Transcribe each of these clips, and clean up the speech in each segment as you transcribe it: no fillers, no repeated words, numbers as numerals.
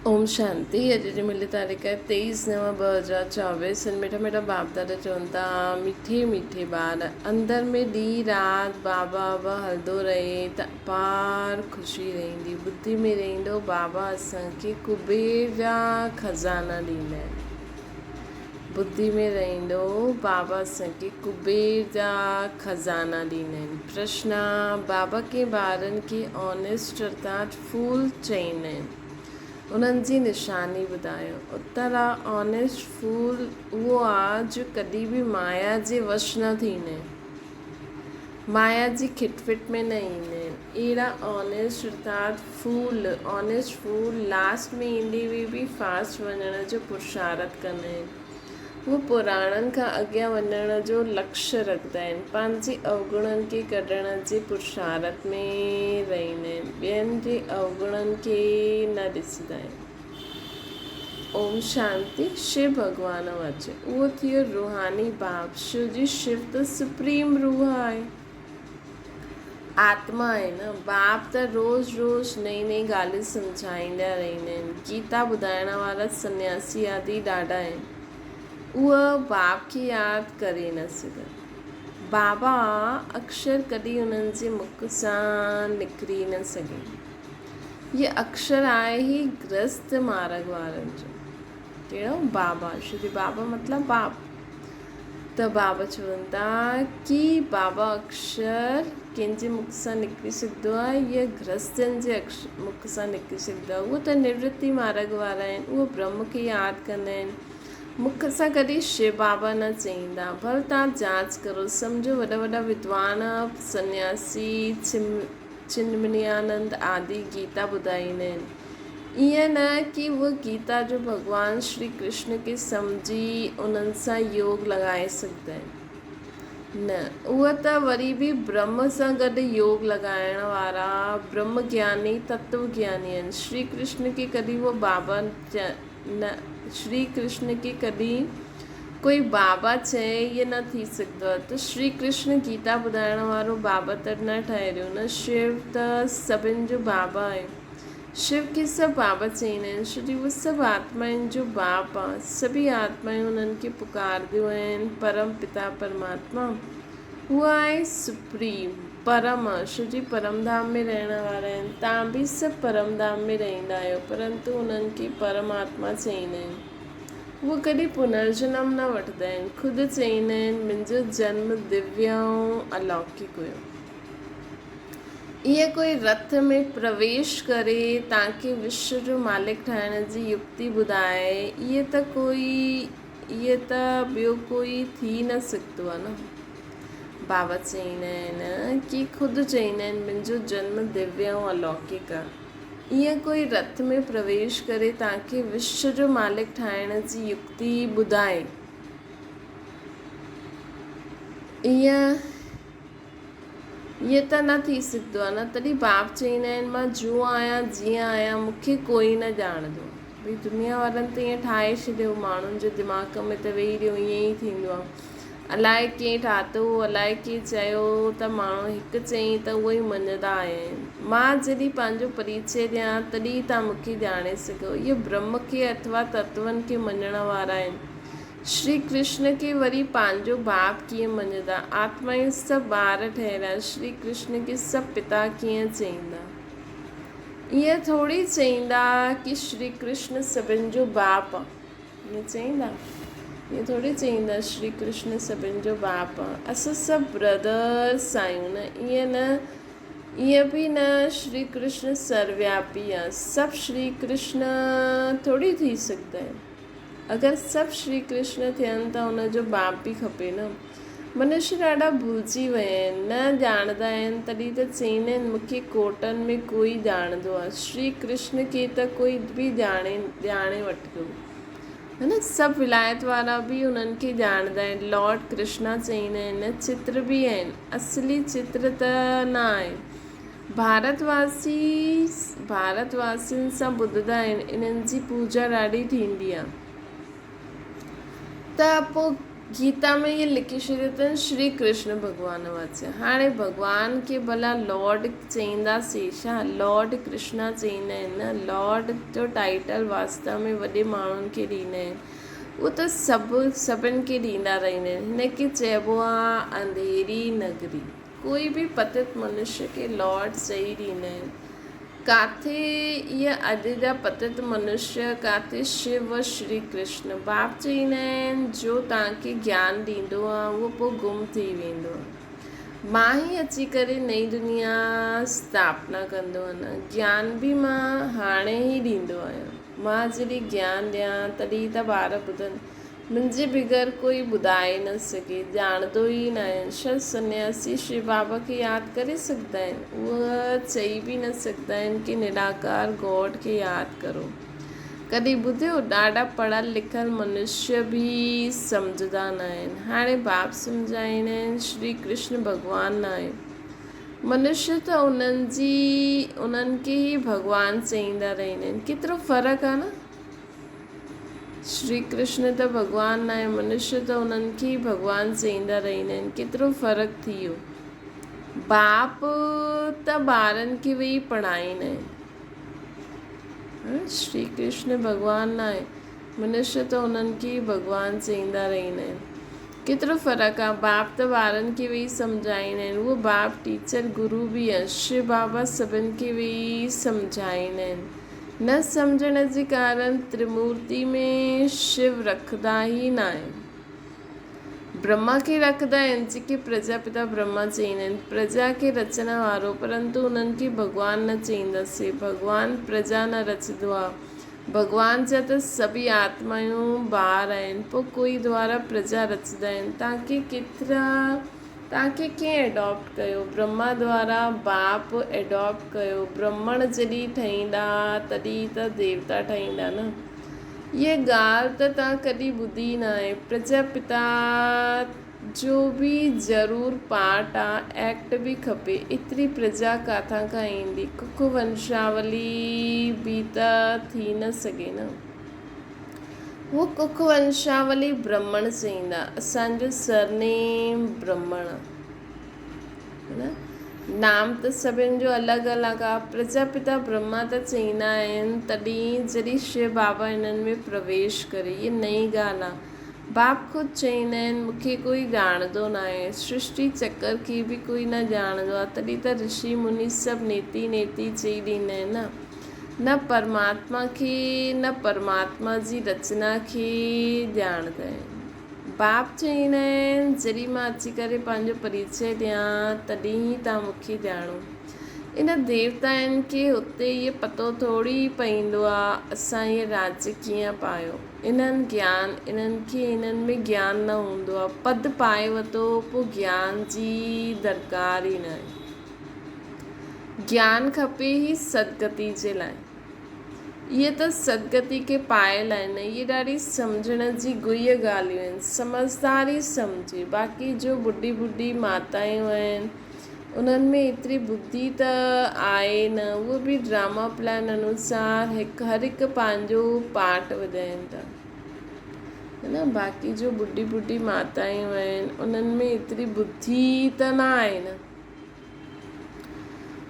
اوم شانتي اڄ جي ملي تاريخ آهي تيئيس نو 2024 سن مٺا مٺا باپ دادا چون ٿا مٺي مٺي ٻار اندر ۾ ڏينهن رات بابا بابا هلندو رهي ته اپار خوشي رهندي ٻڌي ۾ رهندو بابا اسان کي ڪبير جا خزانا ڏيندا آهن ٻڌي ۾ رهندو بابا اسان کي ڪبير جا خزانا ڏيندا آهن پرشن بابا ڪنهن ٻارن کي آنيسٽ ارٿات فول چئيندا آهن انهن جي نشاني ٻڌايو. اتر آ آنيسٽ فول اهو آ جو ڪڏهن به مايا جي وش نه ٿيندا آهن. مايا جي کٽ ڦٽ ۾ نه ايندا آهن. اهڙا آنيسٽ ارٿات فول، آنيسٽ فول، لاسٽ ۾ ايندي هئي به فاسٽ وڃڻ جو پرشارٿ ڪندا آهن. هو پراڻن کان اڳيان وڃڻ جو لڪش رکندا آهن. پنهنجي اوگڻن کي ڪڍڻ جي پرشارٿ ۾ رهندا آهن. ٻين جي اوگڻن کي نه ڏسندا آهن. اوم شانتي شو ڀڳوان واچ. اهو ٿيو روحاني باپ. شو جي شو ته سپريم روح آهي. آتما آهي نه. باپ ته روز روز نئين نئين ڳالهيون سمجهائيندا رهندا آهن. گيتا ٻڌائڻ وارا سنياسي آدي ڏاڍا آهن. اهي باپ کي ياد ڪري نه سگهن. بابا اڪشر ڪڏهن انهن جي مک سان نڪري نه سگهي. هي اڪشر آهي ئي گرهست مارڳ وارن جو. ڪهڙو؟ بابا. شري بابا مطلب باپ. ته بابا چون ٿا ڪي بابا اڪشر ڪنهن جي مک سان نڪري سگهندو آهي يا گرهستين جي مک سان نڪري سگهندو آهي. اهي ته نورتي مارڳ وارا آهن. اهي برهم کي ياد ڪندا آهن. مک سان ڪڏهن شو بابا نه چئيندا. ڀل توهان جاچ ڪرو. سمجهو وڏا وڏا ودوان، سنياسي، چنمنيانند آدي گيتا ٻڌائيندا آهن. ائين نه ڪي اهي گيتا جو ڀڳوان شري ڪرشن کي سمجهي انهن سان يوگ لڳائي سگهندا آهن. نه، اهي ته وري به برهم سان گڏ يوگ لڳائڻ وارا برهم گياني، تتو گياني آهن. شري ڪرشن کي ڪڏهن اهو بابا نه، شري ڪرشن کي ڪڏهن ڪوئي بابا چئي ائين نه ٿي سگهندو آهي ته شري ڪرشن گيتا ٻڌائڻ وارو بابا ته نه ٺهريو نه، شو ته سڀن جو بابا آهي. شو کي سڀ بابا چئيندا آهن ڇو جو اهو سڀ آتمائن جو باپ آهي. سڀئي آتمائون انهن کي پڪارنديون آهن پرم پتا پرماتما. هو آهي سپريم، پرم، شو جي پرم ڌام ۾ رهڻ وارا آهن. توهان به سڀ پرم ڌام ۾ رهندا آهيو، پرنتو انهن کي پرم آتما چئيندا آهن. هو ڪڏهن پنرجنم نه وٺندا آهن. خود چئيندا آهن، منهنجو جنم دويه ۽ الوڪڪ هيو. ائين ڪوئي رٿ ۾ پرويش ڪري توهان کي وشو جو مالڪ ٺاهڻ جي يڪتي ٻڌائي، ائين ته ڪوئي ائين ته ٻيو ڪوئي ٿي نه سگهندو آهي نه. بابا چئيندا آهن ڪي خود چئيندا آهن منهنجو جنم دويه ۽ الوڪڪ آهي. ائين ڪوئي رٿ ۾ پرويش ڪري توهان کي وشو جو مالڪ ٺاهڻ جي يڪتي ٻڌائي، ائين. ائين ته نه ٿي سگهندو آهي نه. تڏهن باپ چئيندا آهن، مان جون آهيان، جيئن آهيان، مون کي ڪوئي نه ڄاڻندو آهي. ڀئي دنيا وارن ته ائين ٺاهي ڇڏيو، ماڻهن جي دماغ ۾ ته ويهي رهيو ائين ئي ٿيندو آهي. الائي ڪنهن ٺاتو، الائي ڪنهن چيو ته ماڻهو هڪ چئين ته اهو ئي مڃندا آيا آهن. مان جڏهن پنهنجو پريچي ڏيان، تڏهن ئي توهان مون کي ڄاڻي سگهو. اهي برهم کي اٿوا تتون کي مڃڻ وارا آهن. شري ڪرشن کي وري پنهنجو باپ ڪيئن مڃندا؟ آتمائون سڀ ٻار ٺهريا، شري ڪرشن کي سڀ پتا ڪيئن چئيندا؟ ائين ٿوري چئيندا ڪي شري ڪرشن سڀن جو باپ آ. ائين چئيندا؟ ائين ٿوري چئيندا شري ڪرشن سڀن جو باپ آ. اسان سڀ برادرس آهيون نه، ائين نه، ائين به نه شري ڪرشن سروياپي آ. سڀ شري ڪرشن ٿوري ٿي سگهندا آهن. اگر سڀ شري ڪرشن ٿين ته ان جو باپ به کپي نه. منشي ڏاڍا ڀلجي ويا آهن، نه ڄاڻندا آهن، تڏهن ته چئيندا آهن مون کي ڪوٽن ۾ ڪوئي ڄاڻندو آهي، شري ڪرشن کي ته ڪوئي به ڄاڻي ڄاڻي وٺندو. هه نه سڀ ولايت وارا به انهن کي ڄاڻندا آهن، لارڊ ڪرشنا چئيندا آهن، چتر به آهن، اصلي چتر ته نه آهي. ڀارت واسي ڀارت واسين سان ٻڌندا آهن انهن جي پوڄا ڏاڍي ٿيندي آهي ته پوء گيتا ۾ اهي لکي ڇڏيو اٿن شري ڪرشن ڀڳوان واچ. هاڻي ڀڳوان کي ڀلا لارڊ چئينداسين ڇا؟ لارڊ ڪرشنا چئيندا آهن نه. لارڊ جو ٽائيٽل واسطه ۾ وڏي ماڻهن کي ڏيندا آهن. اهو ته سڀ سڀن کي ڏيندا رهندا آهن. هن کي چئبو آهي انڌيري نگري. ڪوئي به پتت منشيه کي لارڊ چئي ڏيندا آهن. ڪاٿي اهي اڄ جا پتت منشيه، ڪاٿي شو و شري ڪرشن. باپ چئيندا آهن، جو توهان کي گيان ڏيندو آهي، اهو پوء گم ٿي ويندو آهي. مان ئي اچي ڪري نئين دنيا اسٿاپنا ڪندو آهيان. گيان به مان هاڻي ئي ڏيندو آهيان. مان جڏهن گيان ڏيان، تڏهن ته ٻار ٻڌن. منهنجي بغير ڪوئي ٻڌائي نه سگهي، ڄاڻندو ئي ناهي. شل سنياسي شو بابا کي ياد ڪري سگهندا آهن؟ اهي چئي به نه سگهندا آهن ڪي نراڪار گاڊ کي ياد ڪرو. ڪڏهن ٻڌيو؟ ڏاڍا پڙهيل لکيل منشيه به سمجهندا ناهن. هاڻي باپ سمجهائيندا آهن، شري ڪرشن ڀڳوان ناهي. منشيه ته انهن جي انهن کي ئي ڀڳوان چئيندا رهندا آهن. ڪيترو فرق آهي نه؟ شري ڪرشن ته ڀڳوان ناهي، منشيه ته انهن کي ئي ڀڳوان چئيندا رهندا آهن. ڪيترو فرق ٿي ويو. باپ ته ٻارن کي ويهي پڙهائيندا آهن. شري ڪرشن ڀڳوان ناهي، منشيه ته انهن کي ئي ڀڳوان چئيندا رهندا آهن. ڪيترو فرق آهي. باپ ته ٻارن کي ويهي سمجهائيندا آهن. اهو باپ ٽيچر گرو به آهي. شو بابا سڀن کي ويهي سمجهائيندا آهن. نه سمجهڻ جي ڪارڻ ترمورتي ۾ شو رکندا ئي ناهن. برهما کي رکندا آهن، جيڪي پرجا پتا برهما چئيندا آهن، پرجا کي رچڻ وارو، پرنتو انهن کي ڀڳوان نه چئينداسين. ڀڳوان پرجا نه رچندو آهي. ڀڳوان جا ته سڀئي آتمايون ٻار آهن، پوء ڪوئي دوارا پرجا رچندا آهن. توهان کي ڪيترا توهان کي ڪنهن ايڊاپٽ ڪيو؟ برهما دوارا باپ ايڊاپٽ ڪيو. برهمڻ جڏهن ٺهيندا تڏهن ته ديوتا ٺهيندا نه. هيء ڳالهه ته توهان ڪڏهن ٻڌي ناهي. پرجاپتا جو به ضرور پارٽ آ، ايڪٽ به کپي. ايتري پرجا ڪاٿان کان ايندي؟ ڪک ونشاولي به ته ٿي نه سگهي نه. هو ڪک ونشاولي برهمڻ چئيندا. اسان جو سرنيم برهمڻ آ. نه نام ته سڀن جو الڳ الڳ آ. پرجاپتا برهما ته چئيندا آهن تڏهن جڏهن شو بابا انهن ۾ پرويش ڪري. هيء نئين ڳالهه آ. باپ خود چئيندا آهن مون کي ڪوئي ڄاڻندو ناهي. سرشٽي چڪر کي به ڪوئي نه ڄاڻندو آ. تڏهن ته رشي مني سڀ نيتي نيتي چئي ڏيندا آهن نه. نه پرماتما کي نه پرماتما جي رچنا کي ڄاڻندا آهن. باپ چئيندا آهن، جڏهن مان اچي ڪري پنهنجو پريچئه ڏيان، تڏهن ئي توهان مون کي ڄاڻو. ان ديوتائن کي اتي اهي پتو ٿوري ئي پئيندو آ، اسان اهي راڄ ڪيئن پايو. انهن گيان، انهن کي انهن ۾ گيان نه هوندو آ. پد پائي وتو، پوء گيان جي درڪار ئي ناهي. گيان کپي ئي سدگتي جي لاء. اهي ته سدگتي کي پايل آهن. اهي ڏاڍي سمجهڻ جي گهريء ڳالهيون آهن. سمجهدار ئي سمجهي. باقي جو ٻڍي ٻڍي ماتايون آهن، انهن ۾ ايتري ٻڌي ته آهي نه. اهي به ڊراما پلان انوسار هڪ هر هڪ پنهنجو پارٽ وڄائين ٿا. نه باقي جو ٻڍي ٻڍي ماتايون آهن، انهن ۾ ايتري ٻڌي ته نه آهي نه.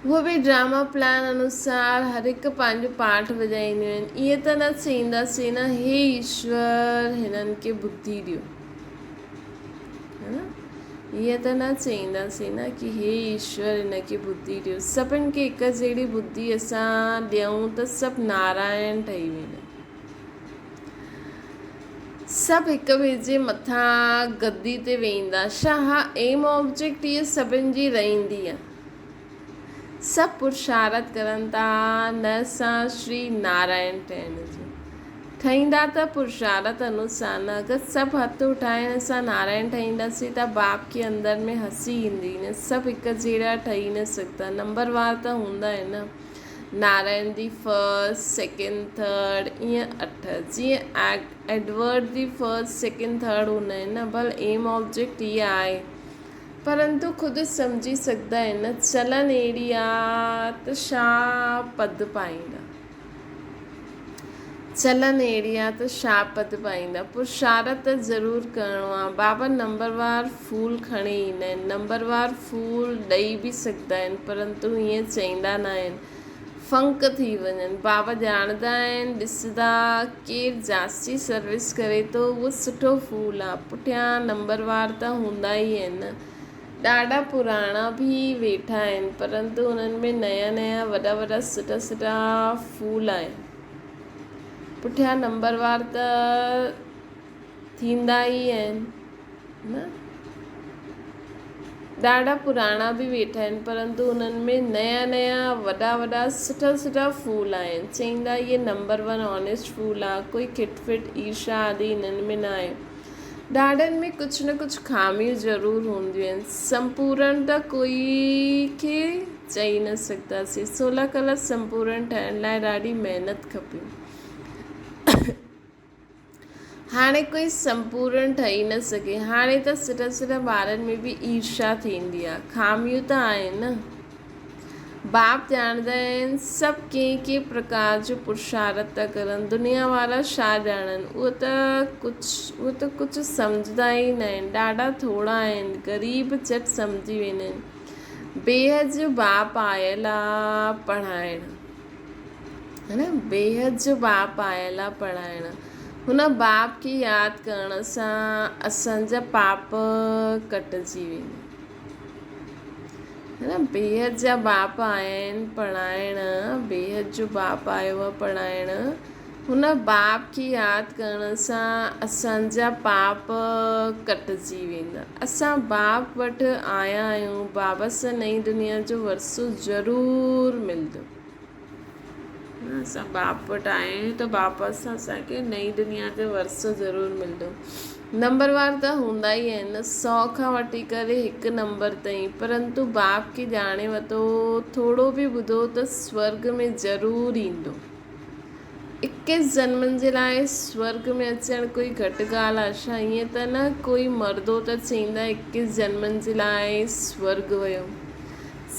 اهو به ڊراما پلان انوسار هر هڪ پنهنجو پارٽ وڄائينديون آهن. ائين ته نه چئينداسين نه هي ايشور هنن کي ٻڌي ڏيو. ائين ته نه چئينداسين نه ڪي هي ايشور هن کي ٻڌي ڏيو. سڀن کي هڪ جهڙي ٻڌي اسان ڏيون ته سڀ نارائڻ ٺهي ويندا. سڀ هڪ ٻئي جي مٿان گدي تي ويهندا. ڇا اها ايم آبجيڪٽ اهي سڀن جي رهندي آ. سڀ پرشارت ڪرن ٿا نه سان شري نارائڻ ٺهڻ جو. ٺهيندا ته پرشارت انوسار نه. اگر سڀ هٿ اٺائڻ سان نارائڻ ٺهينداسين ته باپ کي اندر ۾ هسي ايندي نه. سڀ هڪ جهڙا ٺهي نه سگهندا. نمبر وار ته هوندا آهن نه. Narayan the first, second, third ائين اٺ. جيئن Edward the first, second, third هوندا آهن نه. ڀل ايم آبجيڪٽ اها آهي. پرنتو خود سمجهي سگهندا آهن نه. چلن اهڙي آ ته ڇا پد پائيندا. چلن اهڙي آ ته ڇا پد پائيندا. پرشارت ته ضرور ڪرڻو آ. بابا نمبروار ڦول کڻي ايندا آهن. نمبروار ڦول ڏئي به سگهندا آهن پرنتو ائين چئيندا ناهن. ڦنڪ ٿي وڃن. بابا ڄاڻندا آهن، ڏسندا ڪير جاستي سروس ڪري ٿو اهو سٺو ڦول آ. پٺيان نمبروار ته هوندا ئي آهن نه. ڏاڍا پراڻا به ويٺا آهن پرنتو انهن ۾ نيا نيا وڏا وڏا سٺا سٺا ڦول آهن. پٺيان نمبروار ته ٿيندا ئي آهن نه. ڏاڍا پراڻا به ويٺا آهن پرنتو انهن ۾ نيا نيا وڏا وڏا سٺا سٺا ڦول آهن. چئيندا اهي نمبر ون آنيسٽ ڦول آ، ڪوئي کٽ ڦٽ، ايرشا آدي انهن ۾ نه آهي. ڏاڍن ۾ ڪجهه نه ڪجهه خاميون ضرور هونديون آهن. سمپورڻ ته ڪوئي کي چئي نه سگهنداسين. سولا ڪلا سمپورڻ ٺهڻ لاء ڏاڍي محنت کپي. هاڻي ڪوئي سمپورڻ ٺهي نه سگهي. هاڻي ته سٺا سٺا ٻارن ۾ به ايرشا ٿيندي آهي. خاميون ته آهن نه. باپ ڄاڻندا آهن، سڀ ڪنهن ڪنهن پرڪار جو پرشارٿ ٿا ڪرن، دنيا وارا ڇا ڄاڻن، اهي ته ڪجهه اهي ته ڪجهه سمجهندا ئي ناهن، ڏاڍا ٿورا آهن، غريب جهٽ سمجهي ويندا آهن. بيحد جو باپ آيل آ پڙهائڻ، ها نه، بيحد جو باپ آيل آ پڙهائڻ، هن باپ کي ياد ڪرڻ سان اسان جا پاپ ڪٽجي ويندا. نه بيحد جا باپ آيا آهن پڙهائڻ، بيحد جو باپ آيو آهي پڙهائڻ، هن باپ کي ياد ڪرڻ سان اسان جا پاپ ڪٽجي ويندا. اسان باپ وٽ آيا آهيون، بابا سان نئين دنيا جو ورثو ضرور ملندو. اسان باپ وٽ آيا آهيون ته باپ سان اسان کي نئين دنيا جو ورثو ضرور ملندو. نمبر وار ته هوندا ئي آهن سئو کان وٺي ڪري هڪ نمبر تائين پرنتو باپ کي ڄاڻي وتو ٿورو به ٻڌو ته سورڳ ۾ ضرور ايندو. اڪيس جنمن جي لاء سورڳ ۾ اچڻ ڪوئي گهٽ ڳالهه آ ڇا؟ ائين ته نه ڪوئي مردو ته چئيندا اڪيس جنمن جي لاء سورڳ ويو.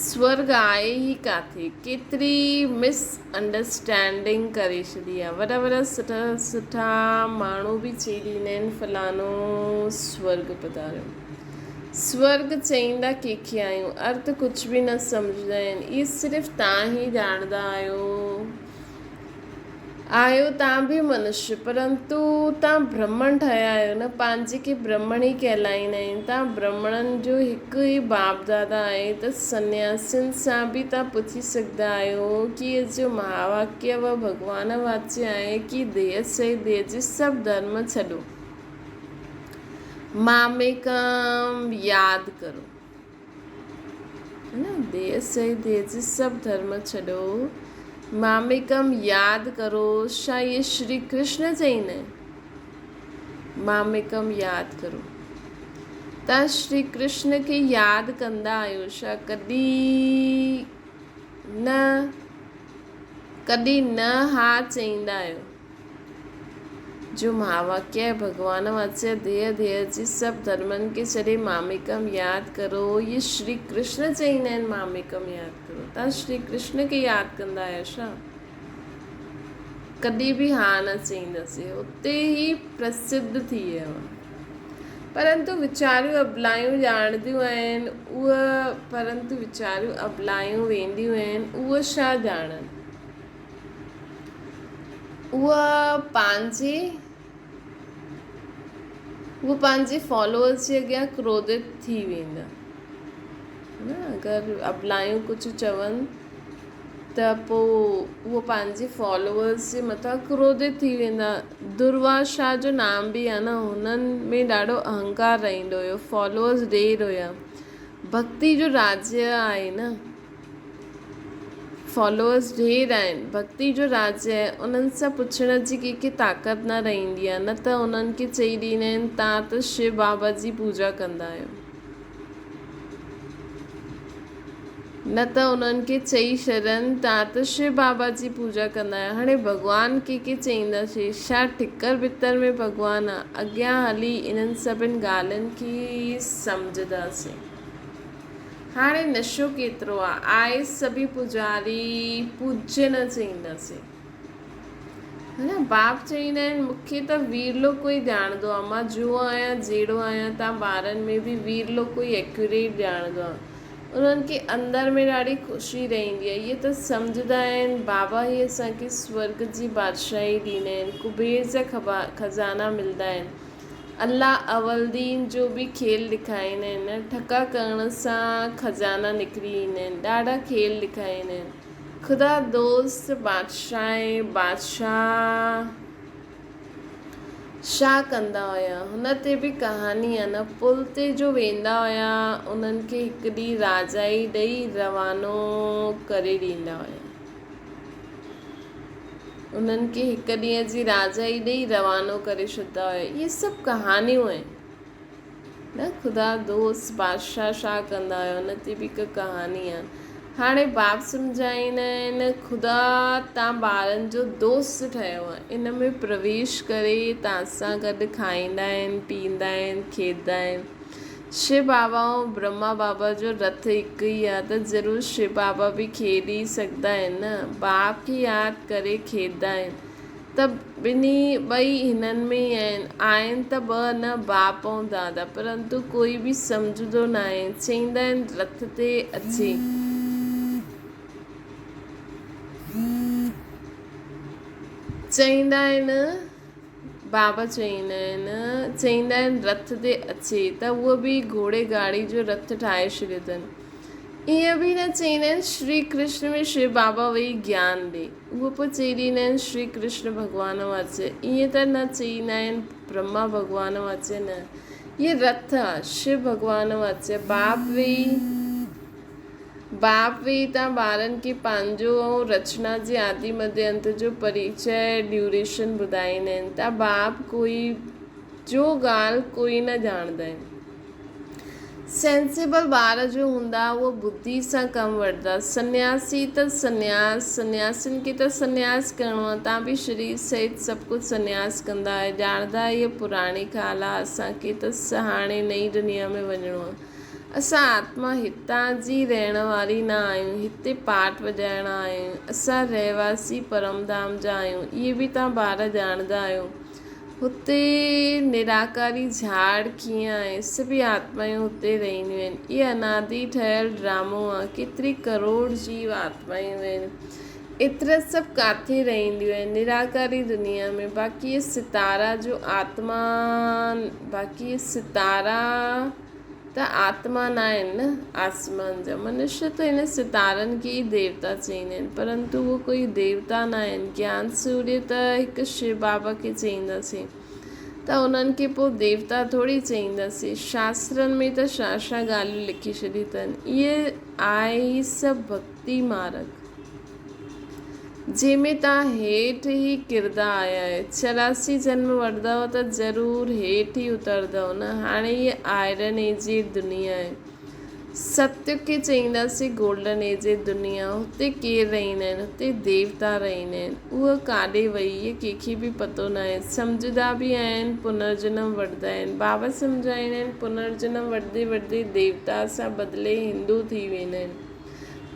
سورڳ آهي ئي ڪاٿي؟ ڪيتري مس انڊرسٽينڊنگ ڪري ڇڏي آ. وڏا وڏا سٺا سٺا ماڻهو به چئي ڏيندا آهن فلاڻو سورڳ پڌاريو. سورڳ چئيندا ڪنهن کي آهيون؟ ارٿ ڪجهه به نه سمجهندا آهن. اهي صرف توهان ئي ڄاڻندا آهيو. آهيو تان به منشي، پرنتو تان برهمڻ ٺهيا آهيو نه، پنهنجي کي برهمڻ ئي ڪهلائيندا آهن. تان برهمڻن جو هڪ ئي باپ دادا آهي ته سنياسين سان به تان پڇي سگهندا آهيو ڪي اهي جو مهاواڪيه و ڀڳوان واچيه آهي ڪي ديهه سهت ديهه جي سڀ ڌرم ڇڏو ماميڪم ياد ڪرو. ديهه سهت ديهه جي سڀ ڌرم ڇڏو، ماميڪم ياد ڪرو، ڇا اهي شري ڪرشن چئيندا آهن؟ ماميڪم ياد ڪرو. تان شري ڪرشن کي ياد ڪندا آهيو ڇا؟ ڪڏهن نه، ڪڏهن نه ها چئيندا آهيو. جو مهاواڪيه ڀڳوان واچيه ديهه ديهه جي سڀ ڌرمن کي ڇڏي ماميڪم ياد ڪرو اهي شري ڪرشن چئيندا آهن ماميڪم ياد ڪرو توهان شري ڪرشن کي ياد ڪندا آهيو ڇا ڪڏهن به ها نه چئينداسين اتي ئي پرسڌ ٿي ويو پرنتو ويچاريون ابلايون ڄاڻنديون آهن اهي پرنتو ويچاريون ابلايون وينديون آهن اهي ڇا ڄاڻن اها پنهنجي اهو پنهنجي فالوورز جي اڳيان ڪروڌت ٿي ويندا نه اگر ابلايون ڪجهه چون ته پوء اهو پنهنجي فالوورز جي مٿان ڪروڌت ٿي ويندا درواشا جو نام به آهي نه هنن ۾ ڏاڍو اهنڪار رهندو هيو فالوورز ڊير هيا ڀڳتي جو راجيه آهي نه فالوئرز ڍير آهن. ڀڳتي جو راڄ آهي. انهن سان پڇڻ جي ڪنهن کي طاقت نه رهندي آهي. نه ته انهن کي چئي ڏيندا آهن توهان ته شو بابا جي پوڄا ڪندا آهيو. نه ته انهن کي چئي ڇڏن توهان ته شو بابا جي پوڄا ڪندا آهيو. هاڻي ڀڳوان ڪنهن کي چئينداسين؟ ڇا ٺڪر ڀتر ۾ ڀڳوان آهي؟ اڳيان هلي انهن سڀن ڳالهين کي سمجهنداسين. هاڻي نشو ڪيترو آ. آء سڀي پوڄاري پوڄ نه چئينداسين. نه باپ چئيندا آهن مون کي ته ويرلو ڪوئي ڄاڻندو آهي مان جو آهيان جهڙو آهيان تان ٻارن ۾ به ويرلو ڪوئي ايڪيوريٽ ڄاڻندو آهي انهن کي اندر ۾ ڏاڍي خوشي رهندي آهي اهي ته سمجهندا آهن بابا هي اسان کي سورڳ جي بادشاهي ڏيندا آهن ڪبير جا خزانا ملدا آهن الله اولدين جو به کيل ڏکائيندا آهن نه ٺڪا ڪرڻ سان خزانا نڪري ايندا آهن ڏاڍا کيل ڏکائيندا آهن خدا دوست بادشاهه بادشاهه ڇا ڪندا هيا هن تي به ڪهاڻي آ نه پل تي جو ويندا هيا انهن کي هڪ ڏينهن راجائي ڏئي روانو ڪري ڏيندا هيا انهن کي هڪ ڏينهن جي راجائي ڏئي روانو ڪري ڇڏدا هيا اهي سڀ ڪهاڻيون آهن نه خدا دوست بادشاهه ڇا ڪندا هيا ان تي به هڪ ڪهاڻي آ. هاڻي باپ سمجهائيندا آهن خدا تان ٻارن جو دوست ٺهيو آ ان ۾ پرويش ڪري تان سان گڏ کائيندا آهن پيئندا آهن کيڏندا آهن. شو بابا ۽ برهما بابا جو رٿ هڪ ئي آ ته ضرور شو بابا به کيڏي سگهندا آهن نه. باپ کي ياد ڪري کيڏندا آهن. ته ٻنهي ٻئي هنن ۾ ئي آهن. آهن ته ٻه نه باپ ۽ دادا، پرنتو ڪوئي به سمجهندو ناهي. چئيندا آهن رٿ تي اچي. چئيندا آهن بابا چئيندا آهن چئيندا آهن رٿ تي اچي ته اهو به گهوڙي گاڙي جو رٿ ٺاهي ڇڏيو اٿن. ائين به نه چئيندا آهن شري ڪرشن ۾ شو بابا ويهي گيان ڏي. اهو پوء چئي ڏيندا آهن شري ڪرشن ڀڳوان واچ. ائين ته نه چئيندا آهن برهما ڀڳوان واچ نه. هيء رٿ آ شو ڀڳوان واچ. باپ ويهي باپ ويهي تان ٻارن کي پنهنجو ۽ رچنا جي آدي مڌي انت جو پريچئه ڊيوريشن ٻڌائيندا آهن ته باپ ڪوئي جو ڳالهه ڪوئي نه ڄاڻندا آهن. سينسيبل ٻار جو هوندا اهو ٻڌي سان ڪم وٺندا. سنياسي ته سنياس، سنياسين کي ته سنياس ڪرڻو آهي، تان به شرير سهت سڀ ڪجهه سنياس ڪندا آهيو. ڄاڻندا اهي پراڻي خيال آهي، اسان کي ته هاڻي نئين دنيا ۾ وڃڻو آهي. اسان آتما هتان جي رهڻ واري نه آهيون، هتي پاٽ وڄائڻ آيا آهيون. اسان رهواسي پرم ڌام جا آهيون، اهي به تان ٻار ڄاڻندا آهيو. هتي نراڪاري جهاڙ ڪيئن آهي؟ سڀ آتمائون هتي رهنديون آهن. اهي انادي ٺهيل ڊرامو آهي. ڪيتري ڪروڙ جيو آتمائون آهن. ايترا سڀ ڪاٿي رهنديون آهن؟ نراڪاري دنيا ۾. باقي اهي ستارا جو آتما باقي اهي ستارا ته آتما نه آهن نه آسمان جا. منشيه ته انهن ستارن کي ئي ديوتا چئيندا آهن، پرنتو اهو ڪوئي ديوتا نه آهن. گيان سوريه ته هڪ شو بابا کي چئينداسين ته انهن کي پوء ديوتا ٿوري چئينداسين. شاسترن ۾ ته ڇا ڇا ڳالهيون لکي ڇڏيون اٿن. اهي آهي ئي سڀ ڀڳتي مارڳ. جنهن ۾ توهان هيٺ ئي ڪردا آيا آهيو. 84 جنم وٺندؤ ته ضرور هيٺ ئي اترندؤ نه. هاڻي هيء آئرن ايج جي دنيا آهي. ستيگ کي چئينداسين گولڊن ايج جي دنيا. هتي ڪير رهندا آهن؟ هتي ديوتا رهندا آهن. اها ڪاڏي وئي؟ اهي ڪنهن کي به پتو ناهي. سمجهندا به آهن، پنرجنم وٺندا آهن. بابا سمجهائيندا آهن، پنرجنم وٺندي وٺندي ديوتا سان بدلي هندو ٿي ويندا آهن.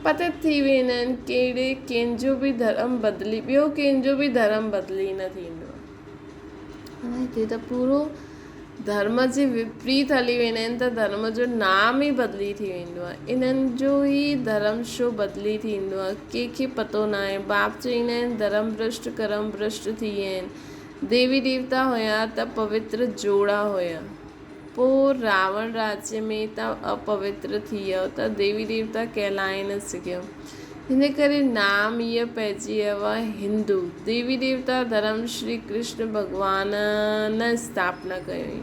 پتت ٿي ويندا آهن ڪهڙي ڪنهن جو به ڌرم بدلي ٻيو ڪنهن جو به ڌرم بدلي نه ٿيندو آهي هتي ته پورو ڌرم جي وپريت هلي ويندا آهن ته ڌرم جو نام ئي بدلي ٿي ويندو آهي انهن جو ئي ڌرم شو بدلي ٿيندو آهي ڪنهن کي پتو نه آهي باپ چئيندا آهن ڌرم ڀرشٽ ڪرم ڀرشٽ ٿي ويا آهن ديوي ديوتا هيا ته پوتر جوڙا هيا پوء راوڻ راجيه ۾ ته اپوتر ٿي ويو ته ديوي ديوتا ڪهلائي نه سگهيو. هن ڪري نام اهو پئجي ويو آهي هندو. ديوي ديوتا ڌرم شري ڪرشن ڀڳوان نه اسٿاپنا ڪيو هئي.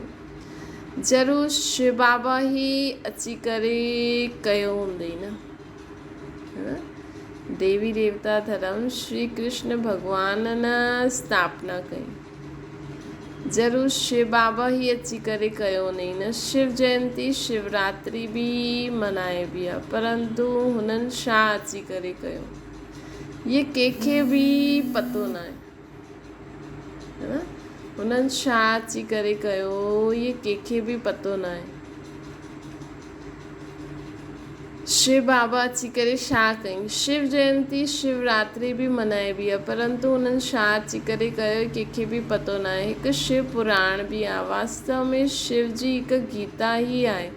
ضرور شو بابا ئي اچي ڪري ڪيو هوندئي نه. ديوي ديوتا ڌرم شري ڪرشن ڀڳوان نه اسٿاپنا ڪئي. ضرور شو بابا ئي اچي ڪري ڪيو نئي نه شو جينتي شوراتري به منائبي آ پرنتو هنن ڇا اچي ڪري ڪيو هي ڪنهن کي به پتو ناهي هنن ڇا اچي ڪري ڪيو هي ڪنهن کي به پتو ناهي. شو بابا اچي ڪري ڇا ڪيائين؟ شو جينتي، شو راتري به منائبي آهي، پرنتو انهن ڇا اچي ڪري ڪيو، ڪنهن کي به پتو ناهي. هڪ شو پراڻ به آهي. واستو ۾ شو جي هڪ گيتا ئي آهي،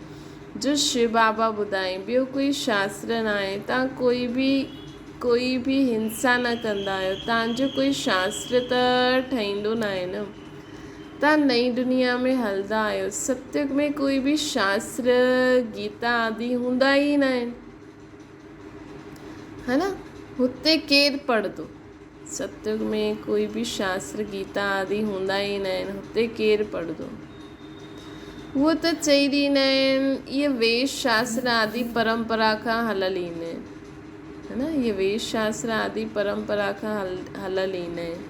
جو شو بابا ٻڌائين. ٻيو ڪوئي شاستر ناهي. توهان ڪوئي به ڪوئي به هنسا نه ڪندا آهيو، توهان جو ڪوئي شاستر ته ٺهيندو ناهي نه. توهان نئين دنيا ۾ هلندا آهيو. ستيگ ۾ ڪوئي به شاستر، گيتا آدي هوندا ئي ناهن. ها نه؟ هتي ڪير پڙهندو؟ ستيگ ۾ ڪوئي به شاستر، گيتا آدي هوندا ئي ناهن. هتي ڪير پڙهندو؟ اهو ته چئي ڏيندا آهن، اهي ويد شاستر آدي پرمپرا کان هليل ايندا آهن. ها نه؟ اهي ويد شاستر آدي پرمپرا کان هليل ايندا آهن.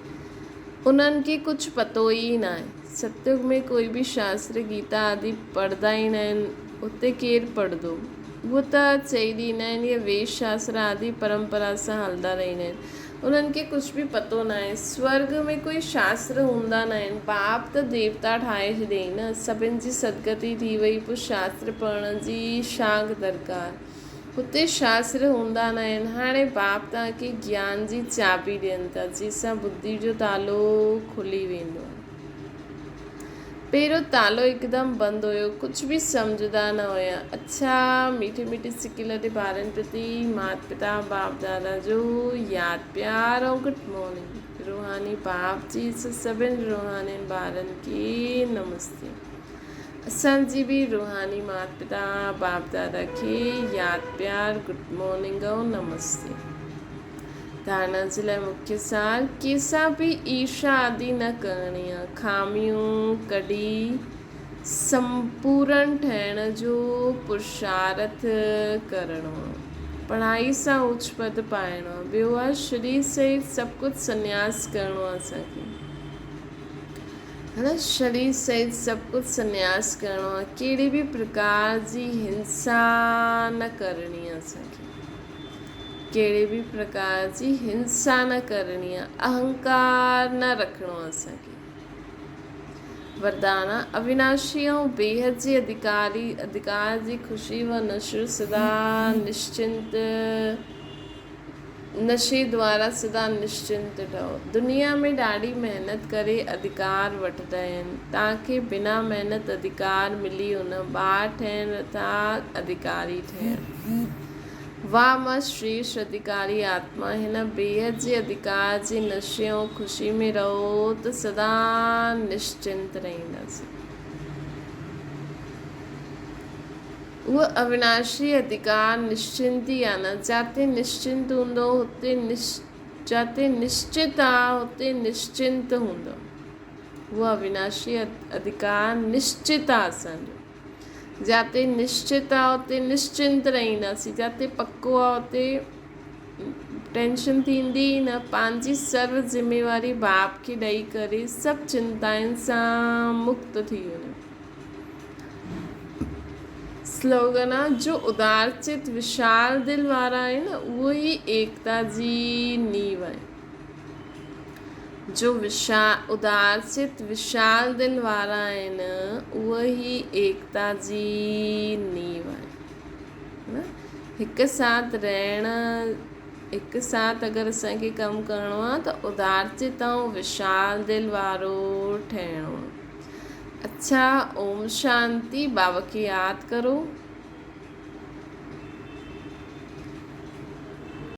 انهن کي ڪجهه پتو ئي ناهي. ستيگ ۾ ڪوئي به شاستر، گيتا آدي پڙهندا ئي ناهن، اتي ڪير پڙهندو؟ اهو ته چئي ڏيندا آهن اهي ويد شاستر آدي پرمپرا سان هلندا رهندا آهن. انهن کي ڪجهه به پتو ناهي. سورڳ ۾ ڪوئي شاستر هوندا ناهن. باپ ته ديوتا ٺاهي ڇڏيائين نه. سڀن جي سدگتي ٿي وئي پوء شاستر پڙهڻ جي ڇا درڪار؟ هتي شاستر هوندا ناهن. هاڻي باپ توهان کي گيان جي چاٻي ڏين ٿا، جنهن سان ٻڌي جو تالو کلي ويندو آهي. پهريون تالو هڪدم بند هيو، ڪجهه به سمجهندا نه هيا. اڇا ميٺي ميٺي سڪي لڏي ٻارن پرتي مات پتا باپ دادا جو ياد پيار ۽ گڊ مارننگ. روحاني باپ جي سڀن روحانين ٻارن کي نمستي. اسان جي به روحاني مات پتا باپ دادا کي ياد پيار گڊ مارننگ ۽ نمستي. ڌارڻا جي لاء مکيه سار ڪنهن سان به ايرشا آدي نه ڪرڻي آ خاميون ڪڍي سمپورن ٺهڻ جو پرشارٿ ڪرڻو آ پڙهائي سان اوچ پد پائڻو آ ٻيو آ شرير سهت سڀ ڪجهه سنياس ڪرڻو آ اسان کي. هن شرير سهت سڀ ڪجهه سنياس ڪرڻو آهي. ڪهڙي به پرڪار جي هنسا نه ڪرڻي آهي اسان کي. ڪهڙي به پرڪار جي هنسا نه ڪرڻي آهي. اهنڪار نه رکڻو آهي اسان کي. وردان آهي اويناشي ۽ بيحد جي اڌڪاري اڌڪار جي خوشي و نشو سدا نشچنت نشي دوارا سدا نشچنت رهو. دنيا ۾ ڏاڍي محنت ڪري اڌڪار وٺندا آهن. توهان کي بنا محنت اڌڪار ملي ان ٻار ٺهڻ ٿا اڌڪاري ٺهڻ. واھ مان شريشٽ اڌڪاري آتما هن بيحد جي اڌڪار جي نشي ۽ خوشي ۾ رهو ته سدا نشچنت رهنداسين. اهو اوناشي اڌڪار نشچنت ئي آ نه، جاتي نشچنت هوندو هتي جاتي نشچت آ هتي نشچنت هوندو. اهو اوناشي اڌڪار نشچت آ اسان جو. جاتي نشچت آ اتي نشچنت رهنداسين، جاتي پڪو آ اتي ٽينشن ٿيندي ئي نه. پنهنجي سرو ذميواري باپ کي ڏئي ڪري سڀ چنتائن سان مڪت ٿي وڃو. سلوگن آ، جو ادارچت وشال دل وارا آهن، اهو ئي ايڪتا جي نيو آهن. جو ادارچت وشال دل وارا آهن، اهو ئي ايڪتا جي نيو آهن. هڪ ساٿ رهڻ، هڪ ساٿ اگر اسان کي ڪم ڪرڻو آ ته ادارچت ۽ وشال دل وارو ٺهڻو آ. اڇا اوم شانتي بابا کي ياد ڪرو.